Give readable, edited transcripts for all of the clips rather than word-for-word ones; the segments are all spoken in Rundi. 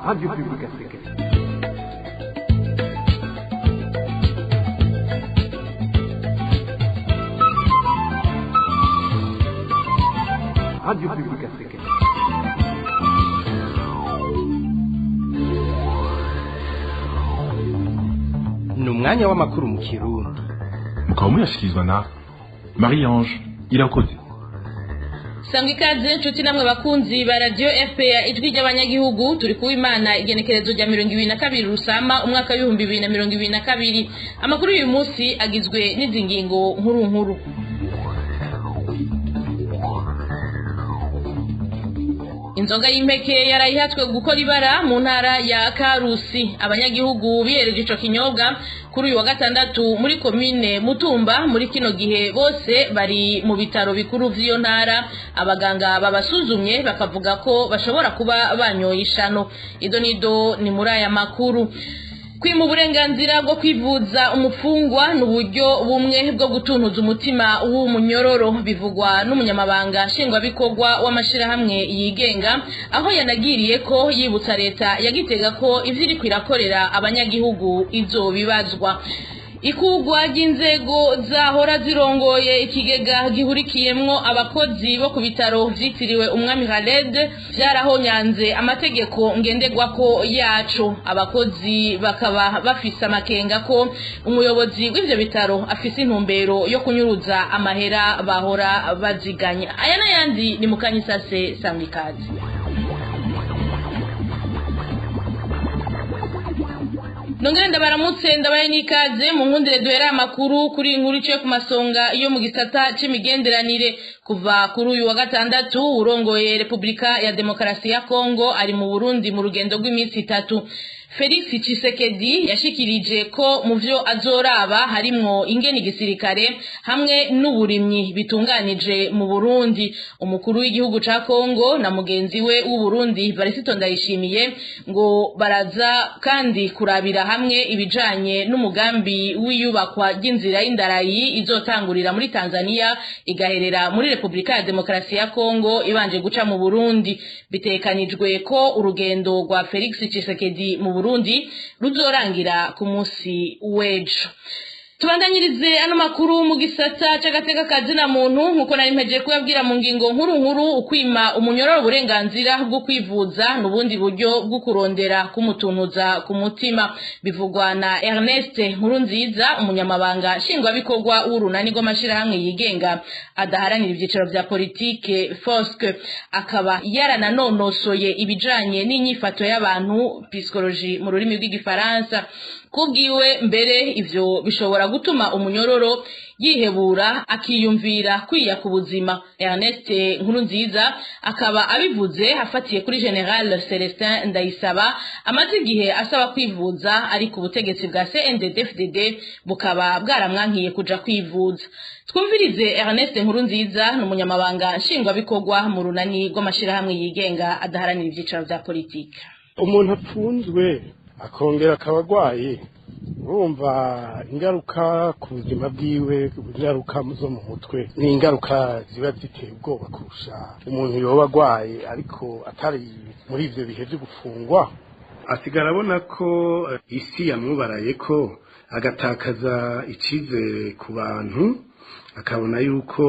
Radio Publique Africaine. Radio Publique Africaine. Ni umwanya w'amakuru mu Kirundi. Mukaba muyashyikirizwa na Marie Ange Irakoze. Sanga ikaze nshuti namwe bakunzi ba Radio FPA, Ijwi ry'Abanyagihugu. Turi kuba Imana igenekerezo rya 22 Rusama umwaka w'2022. Amakuru y'uyu munsi agizwe n'izi ngingo nkuru nkuru. Inzoga y'impeke yarayihatswe gukora ibara mu ntara ya Karusi. Abanyagihugu bihereje ico kinyobwa kuri uyu wa gatandatu muri komine Mutumba. Muri kino gihe bose bari mu bitaro bikuru vy'iyo ntara. Abaganga babasuzumye bakavuga ko bashobora kuba banyoye ishano. Ido nido ni muri aya makuru. Kwima uburenganzira bwo kwivuza umufungwa n'uburyo bumwe bwo gutuntuza umutima w'umunyororo, bivugwa n'umunyamabanga nshingwabikorwa w'amashirahamwe yigenga, aho yanagiriye ko yibutsa leta yagitega ko ivyo iriko irakorera abanyagihugu izobibazwa. Ikugwa ry'inzego zahora zirongoye ikigega gihurikiyemwo abakozi bo ku bitaro vyitiriwe Umwami Khaled vyarahonyanze amategeko ngenderwako yaco. Abakozi bakaba bafise amakenga ko umuyobozi w'ivyo bitaro afise intumbero yo kunyuruza amahera bahora baziganya. Aya n'ayandi ni mukanyisase. Sangikazi. Nongere ndabaramutse, ndabaye n'ikaze. Mu nkundire duhera amakuru kuri inkuru iciye ku masonga yo mu gisata c'imigenderanire. Kuva kuri uyu wa gatandatu, urongoye Repubulika ya Demokarasi ya Kongo ari mu Burundi mu rugendo rw'iminsi 3. Felix Tshisekedi yashikirije ko mu vyo azoraba harimwo ingene igisirikare hamwe n'uburimyi bitunganije mu Burundi. Umukuru w'igihugu ca Kongo na mugenzi we w'u Burundi Varisito Ndayishimiye ngo baraza kandi kurabira hamwe ibijanye n'umugambi w'iyubakwa ry'inzira y'indarayi izotangurira muri Tanzania igaherera muri Repubulika ya Demokarasi ya Kongo ibanje guca mu Burundi. Bitekanijwe ko urugendo rwa Felix Tshisekedi mu Burundi ruzorangira ku munsi w'ejo. Tubandanyirize ano makuru mu gisata c'agateka kazina muntu. Nkuko nari mpejeje kuyabwira mu ngingo nkuru nkuru, ukwima umunyororo uburenganzira bwo kwivuza n'ubundi buryo bwo kurondera kumutunuza ku mutima, bivugwa na Ernest Nkurunziza, umunyamabanga nshingwabikorwa w'urunani rw'amashirahamwe yigenga adaharanira ivyicaro vya politike, FOSC, akaba yarananonosoye ibijanye n'inyifato y'abantu, psychologie mu rurimi rw'igifaransa. Kubwiwe mbere, ivyo bishobora gutuma umunyororo yihebura, akiyumvira kwiya ku buzima. Ernest Nkurunziza akaba abivuze afatiye kuri General Celestin Ndayisaba, amaze igihe asaba kwivuza, ariko ubutegetsi bwa CNDD-FDD bukaba bwaramwankiye kuja kwivuza. Twumvirize Ernest Nkurunziza, ni umunyamabanga nshingwabikorwa mu runani rw'amashirahamwe yigenga adaharanira ivyicaro vya politike. Umuntu apfunzwe akongera akaba agwaye, urumva ingaruka ku buzima bwiwe, ingaruka zo mu mutwe ni ingaruka ziba ziteye ubwoba kurusha umuntu yoba agwaye ariko atari muri ivyo bihe vyo gufungwa. Asigara abona ko isi yamwubaraye, ko agatakaza icizere ku bantu, akabona yuko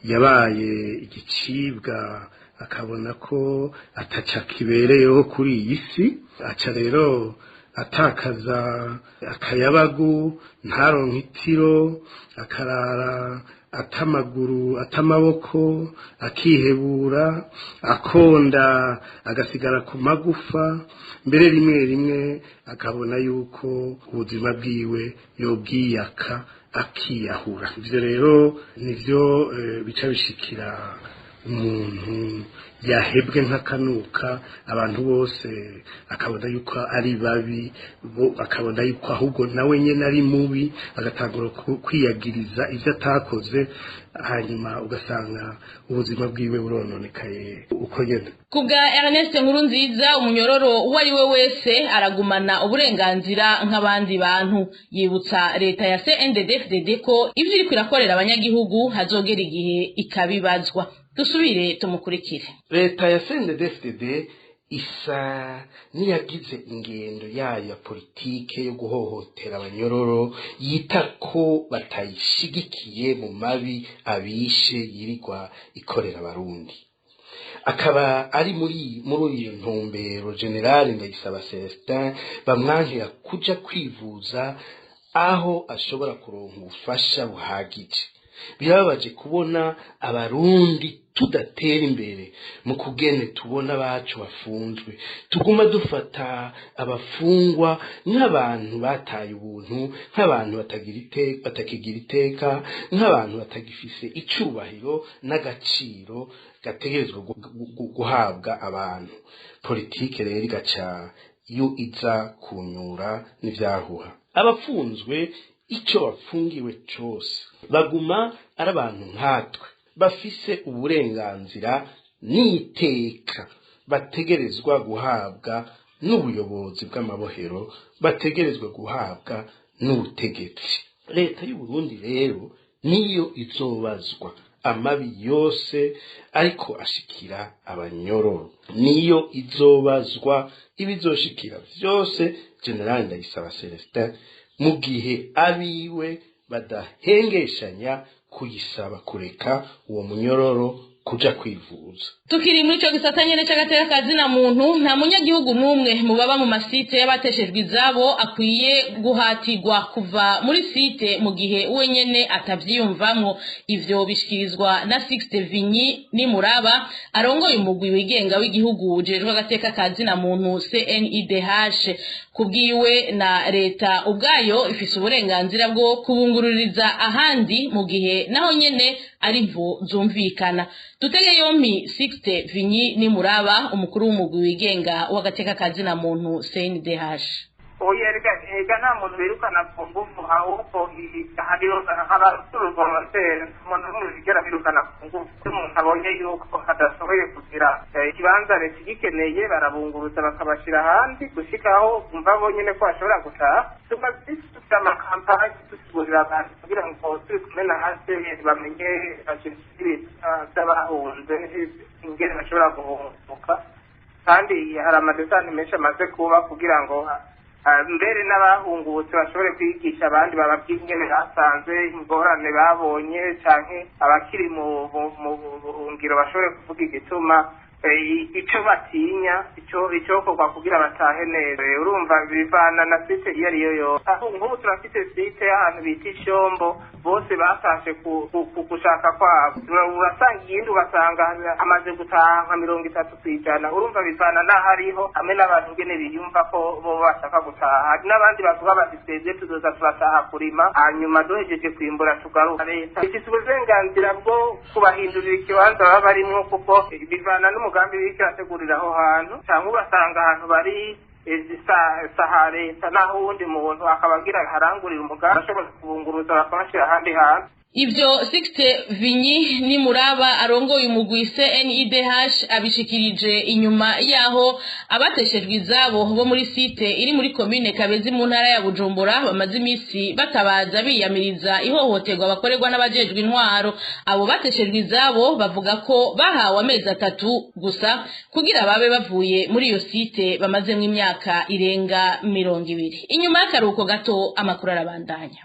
yabaye igicibwa, akabona ko ataca kibereyeho kuri iyi si. Aca rero atakaza akayabagu, ntaronke itiro, akarara atamaguru atamaboko, akihebura, akonda agasigara ku magufa. Mbere rimwe rimwe akabona yuko ubuzima bwiwe yobwiyaka, akiyahura. Ivyo rero nivyo bica bishikira umuntu yahebwe nk'akanuka. Abantu bose akabona yuko ari babi, akabona yuko ahubwo nawe nyene ari mubi, agatangura kwiyagiriza ivyo atakoze, hanyuma ugasanga ubuzima bwiwe burononekaye uko nyene. Kubwa Ernest Nkurunziza, umunyororo uwo ari we wese aragumana uburenganzira nk'abandi bantu. Yibutsa leta ya CNDD-FDD ko ivyo iriko irakorera abanyagihugu hazogera igihe ikabibazwa. Dusubire tumukurikire. Leta ya CNDD-FDD Isa niyagize ingendo yayo ya politike yo guhohotera abanyororo yita ko batayishigikiye mu mabi abishe yirirwa ikorera abarundi. Akaba ari muri iyo ntumbero General Ndayisaba Celestin bamwankira kuja kwivuza aho ashobora kuronka ubufasha buhagije. Birababaje kubona abarundi tudatera imbere mu kugene tubona abacu bafunzwe, tuguma dufata abafungwa nk'abantu bataye ubuntu, nk'abantu batakigira iteka, nk'abantu batagifise icubahiro n'agaciro gategerezwa guhabwa abantu. Politike rero igaca iyo iza kunyura n'ivyahuha. Abafunzwe icyo bafungiwe cyose baguma ari abantu nkatwe, bafise uburenganzira n'iteka bategerezwa guhabwa n'ubuyobozi bw'amabohero, bategerezwa guhabwa n'ubutegetsi. Leta y'u Burundi rero niyo izobazwa amabi yose ariko ashikira abanyororo, niyo izobazwa ibizoshikira vyose General Ndayisaba Celestin mu gihe abiwe badahengeshanya kuyisaba kureka uwo munyororo kuja kwivuza. Tukiri muri ico gisata nyene c'agateka kazina muntu, nta munyagihugu n'umwe mu baba mu masite y'abateshejwe izabo akwiye guhatirwa kuva muri site mu gihe we nyene atavyiyumvamwo. Ivyo bishikirizwa na Sixte Vinyi Nimuraba arongoye umugwi wigenga w'igihugu ujejwe agateka kazina muntu CNIDH. Kubwiwe na leta ubwayo ifise uburenganzira bwo kubungururiza ahandi mu gihe naho nyene ari mvo zumvikana. Dutege yompi Sixte Vinyi Nimuraba, umukuru w'umugwi wigenga w'agateka kazina muntu CNDH. Oya, rega nta muntu birukana ku ngufu, ahubwo hariho abaturugomoteri umuntu n'umwe bigera birukana ku ngufu. Iyo umuntu abonye yuko adashoboye kugira ikibanza leta igikeneye, barabunguruza bakabashira ahandi gushikaho bumva bonyene ko bashobora gutaha. Tumaze dufite amakampani dusigurira abantu kugira ngo turi kumwe na hasi bamenye by'abahunze ingene bashobora guhunguka, kandi hari amadesani menshi amaze kuba kugira ngo mbere n'abahungutse bashobore kwigisha abandi, bababwire ingene basanze ingorane babonye, canke abakiri mu buhungiro bashobore kuvuga igituma ico batinya, icokorwa kugira batahe neza. Urumva bivana na site iyo ariyo yose. Nk'ubu turafite site y'ahantu bita Ishombo, bose batashe ku gushaka kwabo. Urasanga iyindi ugasanga amaze gutaha nka 30%. Urumva bivana n'aho ariho hamwe n'abantu ingene biyumva ko bo bashaka gutaha. Hari n'abandi bavuga bati twebwe tuzoza turataha kurima, hanyuma duhejeje kwimbura tugaruka. Leta ifise uburenganzira bwo kubahindurira ikibanza baba barimwo, kuko bivana n'umugambi w'ikirategurira aho hantu, cyangwa ugasanga ahantu bari saha leta, naho uwundi muntu akaba agira harangurira umugambi ashobora kubunguruza bakabashyira ahandi hantu. Ivyo Sixte Vinyi Nimuraba arongoye umugwi CNIDH abishikirije inyuma yaho abateshejwe izabo bo muri site iri muri komine Kabezi mu ntara ya Bujumbura bamaze imisi batabaza biyamiriza ihohoterwa bakorerwa n'abajejwe intwaro. Abo bateshejwe izabo bavuga ko bahawe amezi 3 gusa kugira babe bavuye muri iyo site bamazemwo imyaka irenga 20. Inyuma y'akaruhuko gato amakuru arabandanya.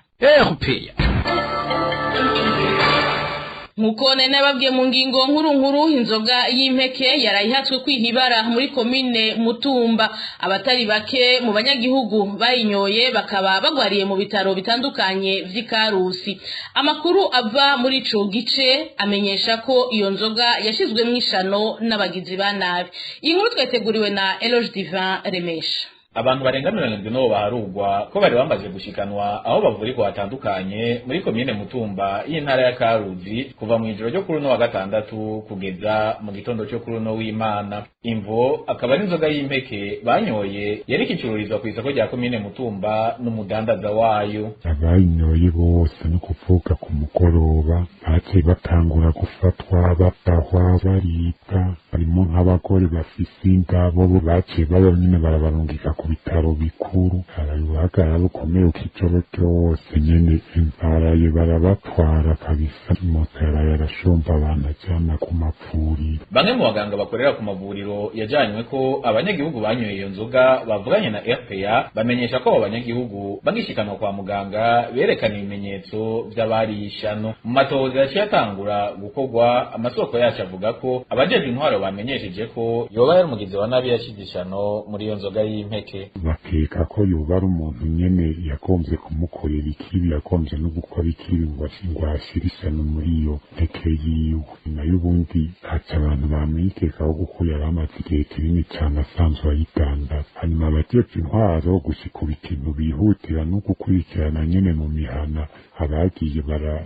Nkuko nababwiye mu ngingo nkuru nkuru, inzoga y'impeke yarayihatswe kwihibara muri komine Mutumba. Abatari bake mu banyagihugu bayinyoye bakaba bagwariye mu bitaro bitandukanye vy'Ikarusi. Amakuru ava muri ico gice amenyesha ko iyo nzoga yashizwe mw'ishano n'abagizi ba nabi. Iyi nkuru twateguriwe na Eloge Divin Remesha. Abantu barenga 70 nibo baharugwa ko bari bamaze gushikanwa aho bavurirwa hatandukanye muri komine Mutumba y'intara ya Karuzi kuva mu ijoro ryo kuri uno wa gatandatu kugeza mu gitondo cyo kuri uno w'Imana. Imvo akaba ari inzoga y'impeke banyoye yari ikicururizwa ku isoko rya komine Mutumba n'umudandaza wayo. Abayinyoye bose no kuvuga ku mugoroba baciye batangura gufatwa batahwa baribwa, harimo nk'abagore bafise inda bobo baciye baba nyene barabarungika ku bitaro bikuru. Haraye uruhagarara rukomeye uko ijoro ryose nyene baraye barabatwara kabisa, moto yaraye arashomba abantu ajana ku mavuriro. Bamwe mu baganga bakorera ku mavuriro yajanywe ko abanyagihugu banyoye iyo nzoga bavuganye na RPA bamenyesha ko abo banyagihugu bagishikanwa kwa muganga berekana ibimenyetso vy'abariye ishano. Mu matohoza yaciye atangura gukorwa, amasoko yacu avuga ko abajejwe intwaro bamenyesheje ko yoba yari umugizi wa nabi yashize ishano muri iyo nzoga y'impeke. Bakeka ko yoba ari umuntu nyene yagombye kumukorera ikibi, yagombye no gukora ikibi ngo ashire ishano muri iyo mpeke yiwe. Nayo ubundi haca abantu bamwikekaho kuko yari amaze igihe kinini cane asanzwe ayidandaza. Hanyuma abajejwe intwaro gushika ubu ikintu bihutira no gukurikirana nyene mu mihana abagiye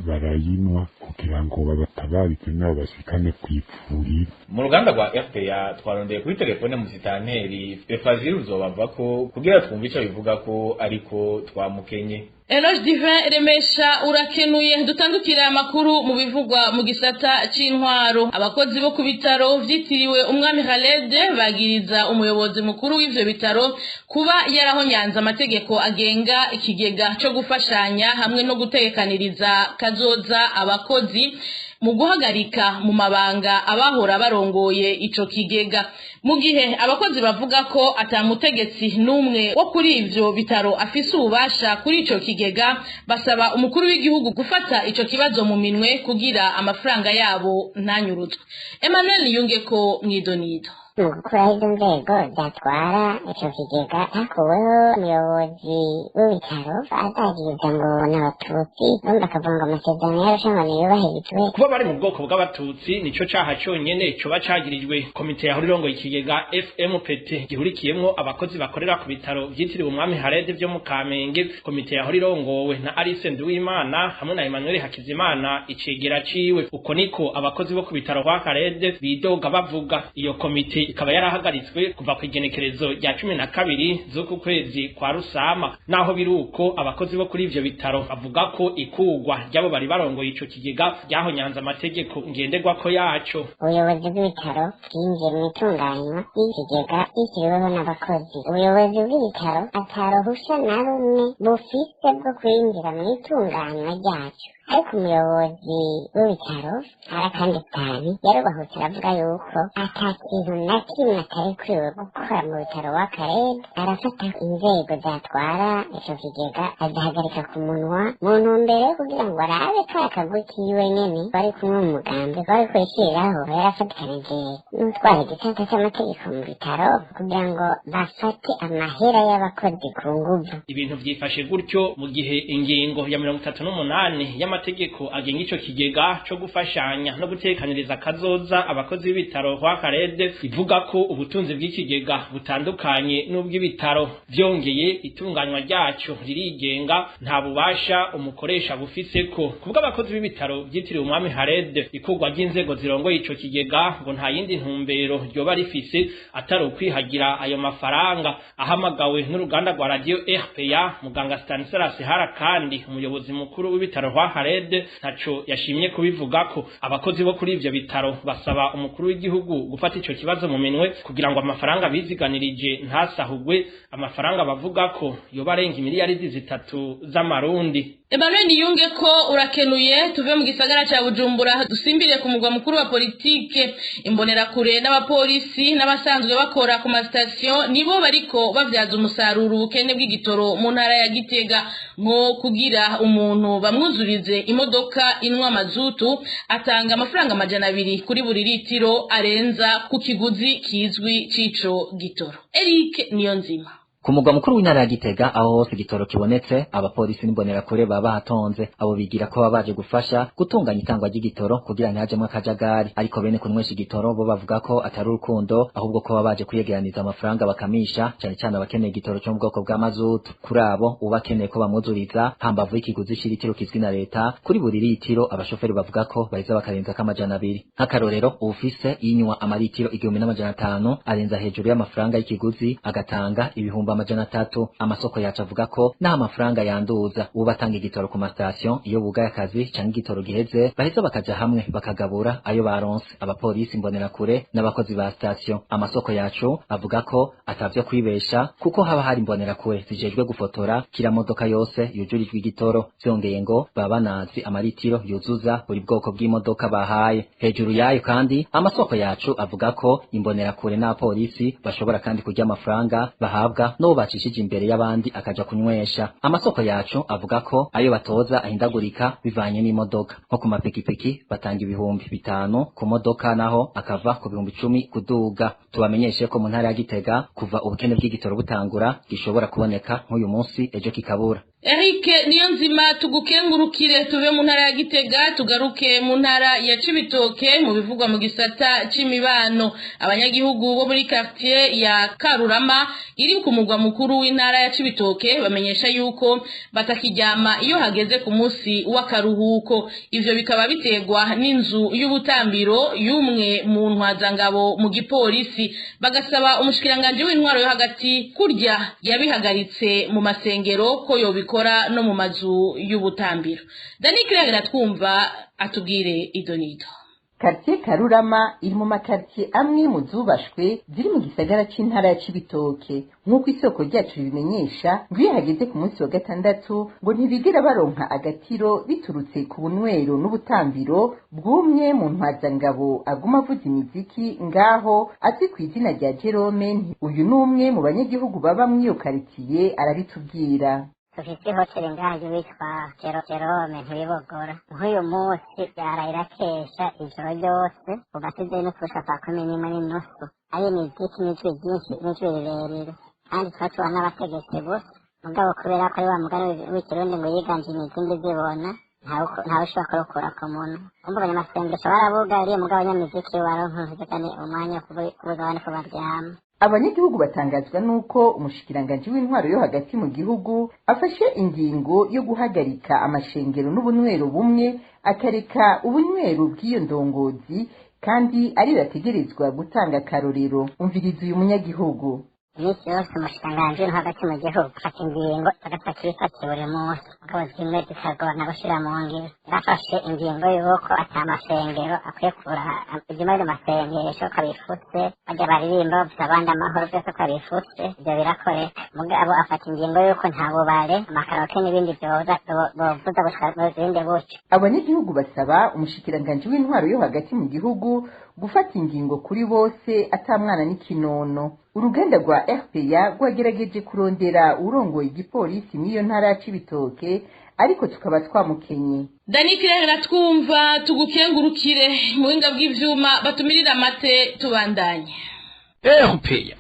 barayinwa kugira ngo babatabarize nabo bashikane kw'ivuriro. Mu ruganda rwa RPA twarondeye kuri telefone musitanteri Efazil Ruzobavako kugira twumve ico bivuga ko, ariko twamukenye. Eloge Divin Remesha, urakenuye. Dutandukira amakuru mu bivugwa mu gisata c'intwaro. Abakozi bo ku bitaro vyitiriwe Umwami Khaled bagiriza umuyobozi mukuru w'ivyo bitaro kuba yarahonyanze amategeko agenga ikigega co gufashanya hamwe no gutegekaniriza kazoza abakozi mu guhagarika mu mabanga abahora barongoye ico kigega, mu gihe abakozi bavuga ko atamutegetsi n'umwe wo kuri ivyo bitaro afise ububasha kuri ico kigega. Basaba umukuru w'igihugu gufata ico kibazo mu minwe kugira amafaranga yabo ntanyurutswe. Emmanuel Niyungeko mwidonido. Mu gukuraho izo nzego zatwara ico kigega, hakuweho umuyobozi w'ibitaro azagiriza ngo ni Abatutsi, ubundi akavuga ngo amasezerano y'Arusha ngo ntiyubahirizwe. Kuba bari mu bwoko bw'Abatutsi nico caha conyene coba cagirijwe komite yahora irongoye ikigega FMPT gihurikiyemwo abakozi bakorera ku bitaro vyitiriwe Umwami Harede vyo mu Kamenge. Komite yahora irongowe na Alice Nduwimana hamwe na Emmanuel Hakizimana icegera ciwe. Uko niko abakozi bo ku bitaro kwa Harede bidoga bavuga. Iyo komite ikaba yarahagaritswe kuva ku igenekerezo rya 12 z'uku kwezi kwa Rusama. Naho biruko, abakozi bo kuri ivyo bitaro bavuga ko ikugwa ry'abo bari barongoye ico kigega ryahonyanze amategeko ngenderwako yaco. Ubuyobozi bw'ibitaro bwinjiye mu itunganywa ry'ikigega ryishyiriweho n'abakozi. Ubuyobozi bw'ibitaro ata ruhusha na rumwe bufise bwo kwinjira mu itunganywa ryaco, ariko umuyobozi w'ibitaro Arakanditani yarubahutse aravuga yuko ata kintu na kimwe atarekuriwe gukora mu bitaro w'akarere. Arafata inzego zatwara ico kigega azihagarika ku munwa mu ntumbero yo kugira ngo arabe ka kagwi kiwe nyene bari kumwe mu mugambi bari kwishyiriraho. Yarafatikanije n'utwara igisata c'amategeko mu bitaro kugira ngo bafate amahera y'abakozi ku nguvu. Ibintu vyifashe gutyo mu gihe ingingo ya 38 y'amategeko agenga ico kigega co gufashanya no gutekaniriza kazoza abakozi b'ibitaro kwa Karede ivuga ko ubutunzi bw'ikigega butandukanye n'ubw'ibitaro. Vyongeye, itunganywa ryaco ririgenga, nta bubasha umukoresha bufiseko. Kubwo abakozi b'ibitaro vyitiriwe Umwami Harede, ikurwa ry'inzego zirongoye ico kigega ngo nta yindi ntumbero ryoba rifise atari ukwihagira ayo mafaranga. Ahamagawe n'uruganda rwa radio RPA, muganga Stanislas Harakandi, umuyobozi mukuru w'ibitaro kwa Harede, ntaco yashimye kubivugako. Abakozi bo kuri ivyo bitaro basaba umukuru w'igihugu gufata ico kibazo mu minwe kugira ngo amafaranga biziganirije ntasahugwe, amafaranga bavuga ko yoba arenga imiliyaridi 3 z'amarundi. Emmanuel Niyunge ko urakenuye. Tuve mu gisagara ca Bujumbura dusimbire ku mugwa mukuru wa politike. Imbonerakure n'abapolisi n'abasanzwe bakora ku masitasiyo nibo bariko bavyaza umusaruro ubukene bw'igitoro mu ntara ya Gitega, nko kugira umuntu bamwuzurize imodoka inwa mazutu atanga amafaranga 200 kuri buri litiro arenza ku kiguzi kizwi c'ico gitoro. Eric Niyonzima. Ku mugwa mukuru w'intara ya Gitega, aho hose igitoro kibonetse, abapolisi n'imbonerakure baba bahatonze. Abo bigira ko baba baje gufasha gutunganya itangwa ry'igitoro kugira ntihajemwo akajagari, ariko bene kunywesha igitoro bo bavuga ko atari urukundo, ahubwo ko baba baje kwiyegeraniriza amafaranga bakamisha, cane cane abakeneye igitoro cyo mu bwoko bwa mazutu. Kuri abo uba akeneye ko bamwuzuriza, hambavu y'ikiguzi c'iritiro kizwi na leta kuri buri litiro, abashoferi bavuga ko baheza bakarenzako 200. Nk'akarorero, uwufise yinywa amaritiro 1500 arenza hejuru y'amafaranga y'ikiguzi agatanga ibihumbi 300. Amasoko yacu avuga ko naho amafaranga yanduza ubu batanga igitoro ku mastation iyo bugaye akazi canke igitoro giheze, baheza bakaja hamwe bakagabura ayo baronse, abapolisi, imbonerakure n'abakozi ba station. Amasoko yacu avuga ko atavyo kwibesha kuko haba hari imbonerakure zijejwe gufotora kila modoka yose yujurijwe igitoro. Vyongeye ngo baba banazi amaritiro yuzuza buri bwoko bw'imodoka bahaye. Hejuru yayo kandi, amasoko yacu avuga ko imbonerakure n'abapolisi bashobora kandi kurya amafaranga bahabwa n'uwo bacishije imbere y'abandi akaja kunywesha. Amasoko yacu avuga ko ayo batoza ahindagurika bivanye n'imodoka. Nko ku mapikipiki batanga 5000, ku modoka naho akava ku 10,000 kuduga. Tubamenyeshe ko mu ntara ya Gitega, kuva ubukene bw'igitoro butangura, gishobora kuboneka nk'uyu munsi, ejo kikabura. Eric Niyonzima, tugukengurukire. Tuve mu ntara ya Gitega tugaruke mu ntara ya Cibitoke mu bivugwa mu gisata c'imibano. Abanyagihugu bo muri quartier ya Karurama iri ku mugwa mukuru w'intara ya Cibitoke bamenyesha yuko batakiryama iyo hageze ku munsi w'akaruhuko. Ivyo bikaba biterwa n'inzu y'ubutambiro y'umwe mu ntwazangabo mu gipolisi. Bagasaba umushikiranganje w'intwaro yo hagati, kurya yabihagaritse mu masengero, ko yobikora no mu mazu y'ubutambiro. Dani Claire twumva atubwire idonido. Quartier Karurama iri mu makartier amwe mu zubashwe ziri mu gisagara c'intara ya Cibitoke. Nk'uko isoko ryacu ribimenyesha, ngo iyo hageze ku munsi wa gatandatu ngo ntibigera baronka agatiro biturutse ku bunywero n'ubutambiro bw'umwe mu ntwazangabo aguma avuza imiziki ngaho, azwi ku izina rya Jerome. Uyu ni umwe mu banyagihugu baba muri iyo quartier, arabitubwira. Dufite hoteli ngaha witwa Jerome Ntibibogora. Nk'uyu munsi yaraye irakesha ijoro ryose kuva size no kurusha saa 11:30, ari imiziki n'ijwi ryinshi n'ijwi rirerire, kandi tuba tubona n'abategetsi gusa. Mugabo kubera ko ari wa mugani w'ikirundi ngo yiganje imizindi zibona, ntawe ushobora kurukura ku muntu. Umva, abanyamasengesho barabugariye, mugabo abanyamiziki baronka kandi umwanya wo kubuza abandi ko baryama. Abanyagihugu batangazwa n'uko umushikiranganji w'intwaro yo hagati mu gihugu afashe ingingo yo guhagarika amashengero n'ubunywero bumwe, akareka ubunywero bw'iyo ndongozi, kandi ari bategerezwa gutanga akarorero. Umviriza uyu munyagihugu. Iminsi yose umushikiranganji uri hagati mu gihugu afata ingingo, agafata ibifatiye buri munsi, mugabo zimwe zikagorana gushyira mu ngiro. Yarafashe ingingo y'uko ata masengero akwiye kubura ibyumba by'amasengesho, ko abifutse, bajya baririmba bavuza abandi amahoro, byose ko abifutse, ibyo birakoreka. Mugabo afata ingingo y'uko nta bubare, amakaraoke n'ibindi byoza bovuza gushika mu zindi gutyo. Abanyagihugu basaba umushikiranganji w'intwaro yo hagati mu gihugu gufata ingingo kuri bose, ata mwana n'ikinono. Uruganda rwa RPA rwagerageje kurondera urongoye igipolisi n'iyo ntara ya Cibitoke, ariko tukaba twamukenye. Dani Claire twumva, tugukengurukire. Mu buhinga bw'ivyuma batumirira amate, tubandanye. RPA.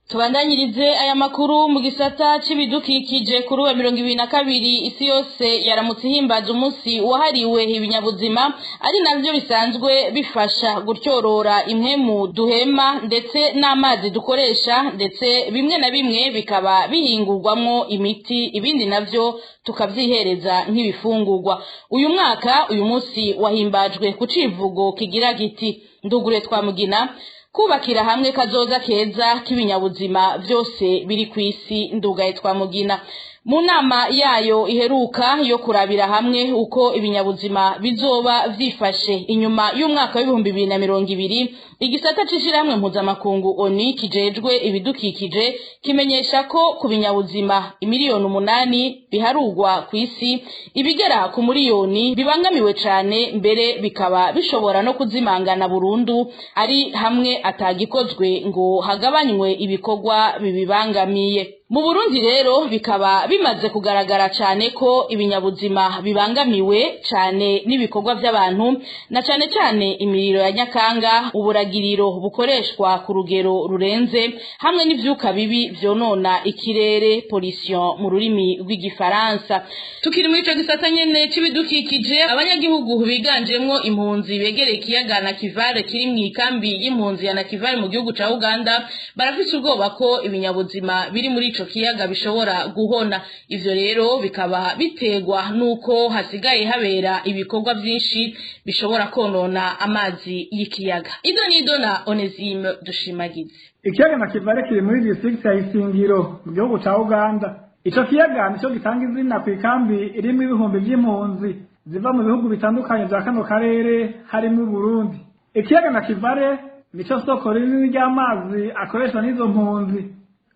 Tubandanyirize aya makuru mu gisata c'ibidukikije. Kuri wa 22 isi yose yaramutse ihimbaza umunsi wahariwe ibinyabuzima, ari navyo bisanzwe bifasha gutyorora impwemu duhema ndetse n'amazi dukoresha, ndetse bimwe na bimwe bikaba bihingurwamwo imiti, ibindi navyo tukavyihereza nk'ibifungurwa. Uyu mwaka uyu munsi wahimbajwe ku civugo kigira giti: "Ndugure twamugina, kubakira hamwe kazoza keza k'ibinyabuzima vyose biri kw'isi." Ndugaye twamugina, mu nama yayo iheruka yo kurabira hamwe uko ibinyabuzima bizoba vyifashe inyuma y'umwaka w'2020, igisata c'ishirahamwe mpuzamakungu ONU kijejwe ibidukikije kimenyesha ko ku binyabuzima 8 miliyoni biharugwa kw'isi, ibigera ku 1 miliyoni bibangamiwe cane, mbere bikaba bishobora no kuzimangana burundu ari hamwe atagikozwe ngo hagabanywe ibikorwa bibibangamiye. Mu Burundi rero bikaba bimaze kugaragara cane ko ibinyabuzima bibangamiwe cane n'ibikorwa vy'abantu, na cane cane imiriro ya nyakanga, uburagiriro bukoreshwa ku rugero rurenze, hamwe n'ivyuka bibi vyonona ikirere, pollution mu rurimi rw'igifaransa. Tukiri muri ico gisata nyene c'ibidukikije, abanyagihugu biganjemwo impunzi begereye ikiyaga Nakivale kiri mw'ikambi y'impunzi ya Nakivale mu gihugu ca Uganda barafise ubwoba ko ibinyabuzima biri muri ico kiyaga bishobora guhona. Ivyo rero bikaba bitegwa nuko hasigaye habera ibikorwa vyinshi bishobora konona amazi y'ikiyaga. Ido nido na Onesime Dushimagize. Ikiyaga Nakivale kiri muri district ya Isingiro mu gihugu ca Uganda. Ico kiyaga nico gitanga izina ku ikambi irimwo ibihumbi vy'impunzi ziva mu bihugu bitandukanye vya kano karere harimwo Burundi. Ikiyaga Nakivale nico soko rinini ry'amazi akoreshwa n'izo mpunzi.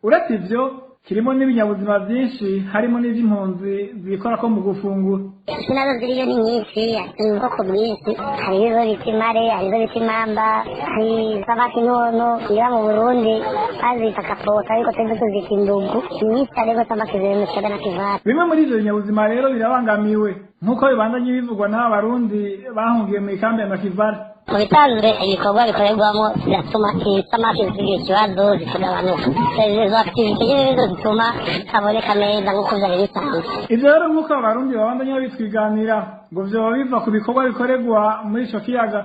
Uretse ivyo, kirimo n'ibinyabuzima vyinshi harimo n'ivy'impunzi zikorako mu gufungura. Ifi nazo ziriyo ni nyinshi, ubwoko bwinshi. Hari izo bita imare, hari izo bita imamba, hari isamaki ntono iba mu Burundi bazita kapota, ariko twebwe tuzita indugu. Ni nyinshi cyane rwose samaki ziri mu kiyaga Nakivale. Bimwe muri ivyo binyabuzima rero birabangamiwe nk'uko bibandanye bivugwa n'aba Barundi bahungiye mu ikambi ya Nakivale. Mu bisanzwe ibikorwa bikorerwamo biratuma isamaki zigira ikibazo, zikagabanuka. Izo activité nyene nizo zituma zitaboneka neza nk'uko vyari bisanzwe. Ivyo rero nk'uko Abarundi babandanya babitwiganira, ngo vyoba biva ku bikorwa bikorerwa muri ico kiyaga.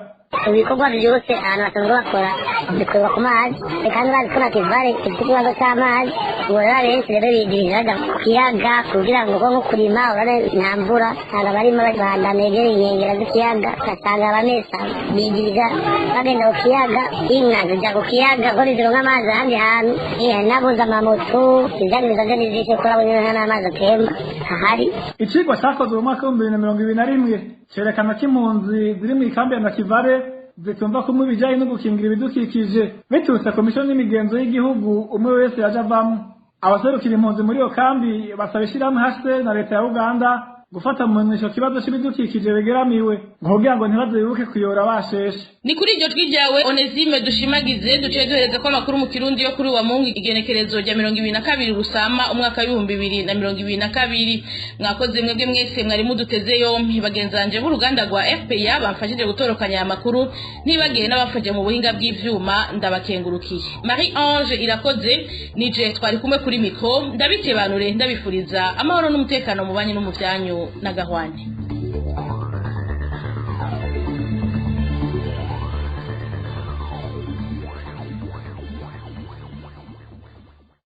Ibikorwa byose abantu basanzwe bakora bikorwa ku mazi, kandi bazi ko Nakivale ifite ikibazo c'amazi. Ubu rero abenshi rero bigirira baja ku kiyaga kugira ngo nko kurima, urabona nta mvura, usanga abarima bandamegera inkengera z'ikiyaga, ugasanga abamesa bigirira bagenda ku kiyaga, inka zija ku kiyaga kuko ntizironka amazi ahandi hantu. Nabuze amamoto, ivyagiriza vyo ni vyinshi kuko urabona nta n'amazi atemba ahari. Icigwa cakozwe mu mwaka w'2021 cerekana ko impunzi ziri mu ikambi ya Nakivale zitumva kumwe ibijanye no gukingira ibidukikije biturutse ku mico n'imigenzo y'igihugu umwe wese yaje avamwo. Abaserukira impunzi muri iyo kambi basaba ishirahamwe HCR na leta ya Uganda gufata mu minwe ico kibazo c'ibidukikije bigeramiwe, ngo kugira ngo ntibaze bibuke kuyora basheshe. Ni kuri iryo jwi ryawe Onesime Dushimagize duciye duhereza ko amakuru mu Kirundi yo kuri wa Mungu igenekerezo rya 22 Rusama umwaka w'ibihumbi 2022. Mwakoze mwebwe mwese mwari muduteze yompi, bagenzanje b'uruganda rwa FPA bamfashije gutorokanya aya makuru, nibagiye n'abafashe mu buhinga bw'ivyuma, ndabakengurukiye. Marie Ange Irakoze nije twari kumwe kuri micro, ndabitebanure ndabifuriza amahoro n'umutekano mu banyu no mu vyanyu na gahwane.